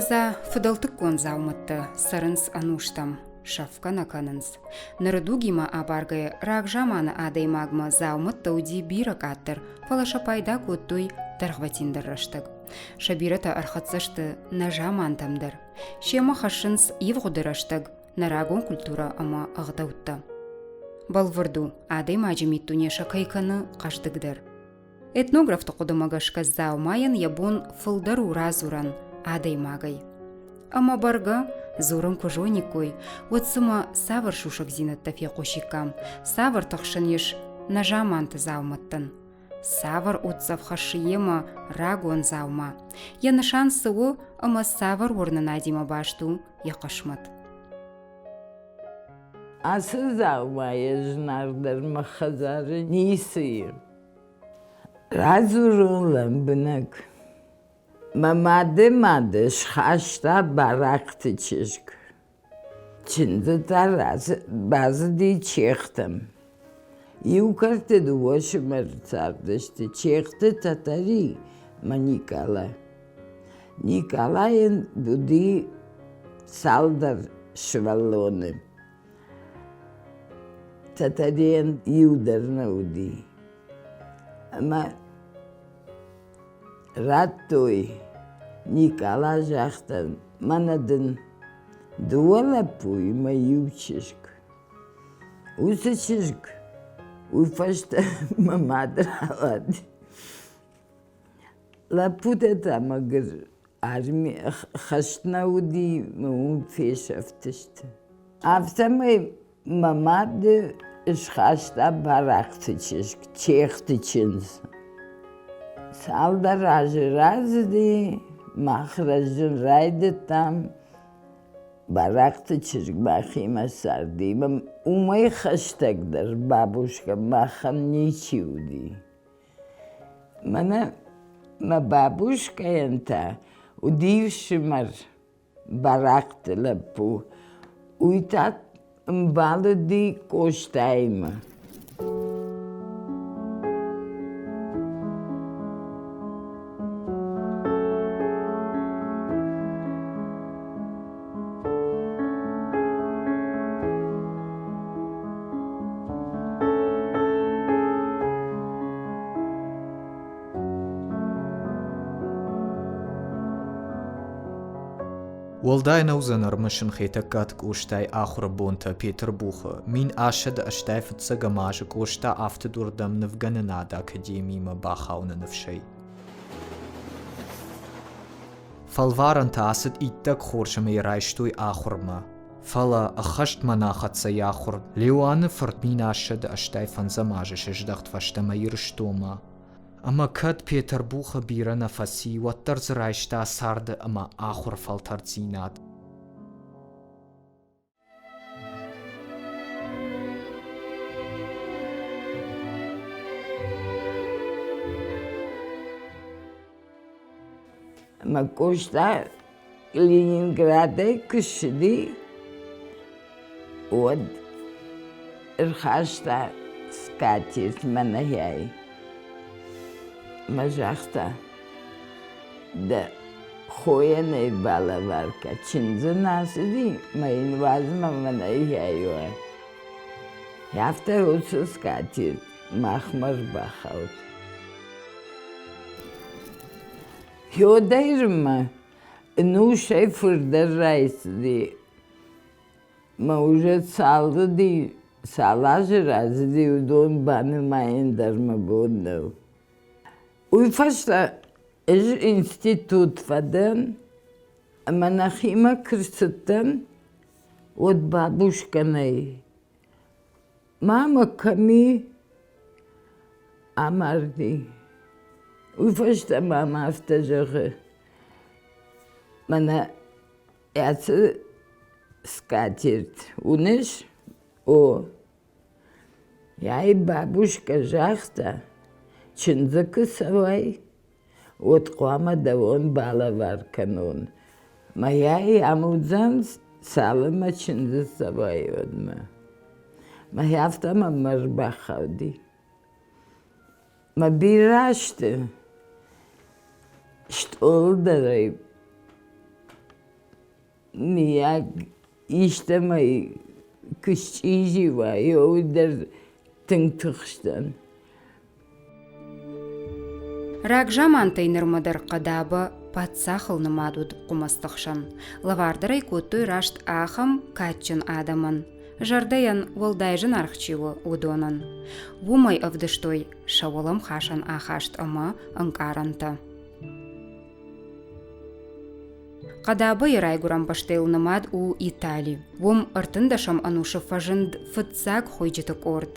Ӕвӕдза, фыдӕлтыккон дзаумӕттӕ цӕрынц ӕнустӕм, сӕфгӕ нӕ кӕнынц. Ныры дугимӕ абаргӕйӕ рагзаманы адӕймагмӕ дзаумӕттӕ уыди бирӕ къаддӕр, фӕлӕ сӕ пайда кодтой дӕргъвӕтиндӕр рӕстӕг. Сӕ бирӕтӕ ӕрхӕццӕ сты нӕ замантӕм дӕр. Семӕ хӕссынц ивгъуыды рӕстӕг, нӕ рагон культурӕ ӕмӕ ӕгъдӕуттӕ. Бӕлвырд у, адӕймаджы миддуне сӕ кӕй кӕны хъӕздыгдӕр. Этнографты хъуыдымӕ гӕсгӕ дзаумайӕн йӕ бон фылдӕр у радзурӕн адӕймагӕй. Ӕмӕ бӕргӕ, дзурын куы зониккой, уӕд цымӕ цавӕр сусӕгдзинӕдтӕ фехъусиккам, цавӕр тых сын ис нӕ заманты дзаумӕттӕн? Цавӕр уддзӕф хӕссы йемӕ рагон дзаума? Йӕ нысан цы у ӕмӕ цавӕр уырнынадимӕ баст у йӕ хъысмӕт? Ацы дзаумайӕ зынаргъдӕр мӕ хӕдзары ницы и. Радзурон лӕмбынӕг. Мӕ мады мады схаста Барахъты чызг. Чындзытӕ бацыди Чехтӕм. Иу кӕрты дыууӕ фсымӕры цардысты Чехты Тӕтӕри мӕ Никъала. Никъалайӕн уыди цалдӕр сывӕллоны. Тӕтӕрийӕн иу дӕр нӕ уыди. Ӕмӕ радтой, Никъала загъта, мӕнӕ дын дыууӕ лӕппуйы мӕ иу чызг. Уыцы чызг уый фӕстӕ мӕ мад рауад. Лӕппутӕ та мӕгуыр арми хӕст нӕ уыди, уым фесӕфтысты. Афтӕмӕй мӕ мады схаста Барахъты чызг, Чехты чындз. Цалдӕр азы рацыди, мах рӕзын райдыдтам. Барахъты чызг махимӕ царди. Уымӕй хӕстӕгдӕр бабушкӕ махӕн ничи уыди. Мӕнӕ мӕ бабушкӕйӕн та уыди фсымӕр Барахъты лӕппу. Уый та ӕмбӕлыди Къостаимӕ. Уӕлдай нӕ уыдзӕн ӕрмӕст Хетӕгкаты Къостайы ахуыры бонтӕ Петырбухы 1885 азы Къоста афтыд уырдӕм нывгӕнынады академимӕ бахауыны ныфсӕй. Фӕлварӕнтӕ ацыд иттӕг хорз ӕмӕ йӕ райстой ахуырмӕ. Фӕлӕ ӕххӕстмӕ нӕ ахӕццӕ йӕ ахуыр. Леуаны фырт 1785 азы сыздӕхт фӕстӕмӕ Ирыстонмӕ. Ӕмӕ кӕд Петербухы бирӕ нӕ фӕци, уӕддӕр дзы райста царды ӕмӕ ахуыры фӕлтӕрддзинад. Мӕ Къоста Ленинградӕй куы ссыди, уӕд ӕрхаста скатерть мӕнӕй. Мӕ загъта, дӕ хойӕн ӕй балӕвар кӕ, чындзы нӕ ацыди, мӕ йын уадз мӕ мӕнӕй уа. Афтӕ уыцы скатерть махмӕ ӕрбахауд. Федормӕ ӕнусӕй фылдӕр райсыди мӕ уже цал уыди, цал азы рацыди, уыдон банымайын дӕр мӕ бон нӕу. Уый фӕстӕ ӕз институт фӕдӕн ӕмӕ нӕхимӕ куы рцыдтӕн, уӕд бабушкӕ нӕй. Мамӕ кӕми амарди, уый фӕстӕ мӕм афтӕ зӕгъы, мӕнӕ ацы скатерть уыныс? О. Ай бабушкӕ загъта, чындзы куы цӕуай, уӕд хъуамӕ дӕуӕн балӕвар кӕнон. Мӕйӕй ам уыдзӕн, цалынмӕ чындзы цӕуай, уӕдмӕ. Мӕхи афтӕ мӕм ӕрбахауди. Мӕ бирӕ азты стъол дӕр ӕй. Миййаг истӕмӕй куы счъизи уа, уый дӕр тынг тыхстӕн. Рагзамантӕй нырмӕ дӕр хъӕдабӕ паддзахыл нымад уыд хъуымӕцты хсӕн. Лӕвар дӕр ӕй кодтой раст ахӕм кадджын адӕмӕн, зӕрдӕйӕн уӕлдай зынаргъ чи у, уыдонӕн. Уымӕй ӕвдыстой сӕ уӕлӕмхасӕн ахаст ӕмӕ ӕнкъарӕнтӕ. Хъӕдабӕйы райгуырӕн бӕстӕйыл нымад у Итали. Уым ӕртындӕсӕм ӕнусы фӕзынд фыццаг хуыйджыты къорд.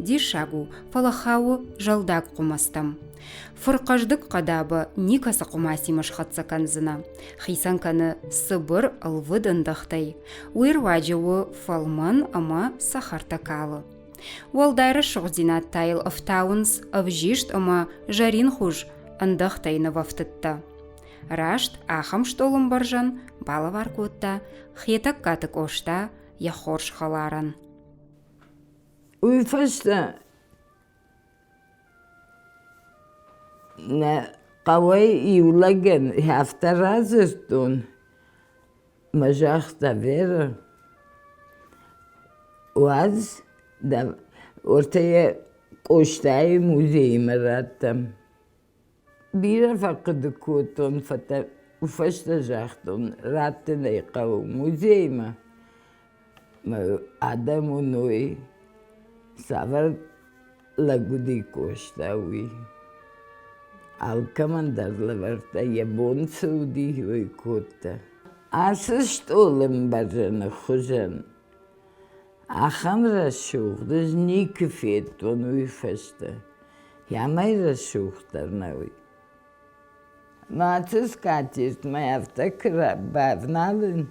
Диссаг у, фӕлӕ хауы зӕлдаг хъуымӕцтӕм. Фырхъӕздыг хъӕдабӕ никӕцы хъуымацимӕ схӕццӕ кӕндзынӕ. Хицӕн кӕны цыбыр ӕлвыд ӕндӕхтӕй. Уый руаджы у фӕлмӕн ӕмӕ цӕхӕртӕ калы. Уӕлдай рӕсугъддзинад та йыл ӕфтауынц ӕвзист ӕмӕ зӕринхуыз ӕндӕхтӕй нывӕфтыдтӕ. Раст ахӕм стъолӕмбӕрзӕн балӕвар кодта Хетӕгкаты Къоста йӕ хорз хӕларӕн. Уый фӕстӕ нӕ хъӕуӕй иу лӕгӕн афтӕ радзырдтон, мӕ загъта Вера, уадз, дӕ уӕртӕ йӕ Къостайы музеймӕ раттӕм. Бирӕ фӕхъуыды кодтон, фӕстӕ загътон, раттын ӕй хъӕуы музеймӕ. Мӕ адӕм уыной, цавӕр лӕг уыди Къоста, уый. Алкӕмӕн дӕр лӕвӕрдта, йӕ бон цы уыди, уый кодта. Ацы стъолӕмбӕрзӕны хуызӕн ахӕм рӕсугъд ӕз никуы федтон уый фӕстӕ. Амӕй рӕсугъддӕр нӕ уый. Мӕ скатертмӕ афтӕ куы бавналын,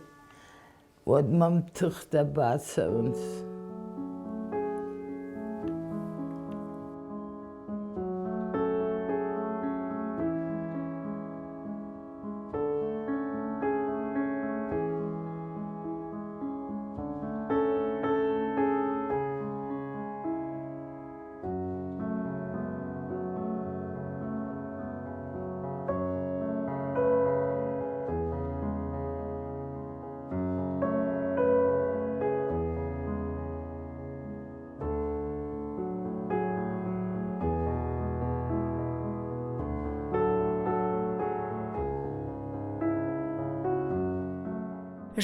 уӕд мӕм тыхтӕ бацӕуынц.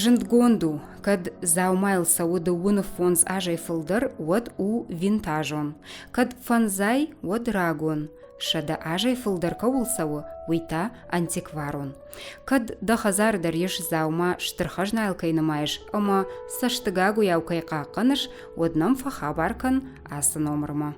Зындгонд у, кӕд дзаумайыл цӕуы дыууын фондз азӕй фылдӕр, уӕд у винтажон. Кӕд фӕндзай, уӕд рагон. 100 азӕй фылдӕр кӕуыл цӕуы, уый та антикварон. Кӕд дӕ хӕдзары дӕр ис дзаума стыр хӕзнайыл кӕй нымайыс ӕмӕ цӕстыгагуыйау кӕй хъахъхъӕныс, уӕд нӕм фӕхабар кӕн ацы номырмӕ.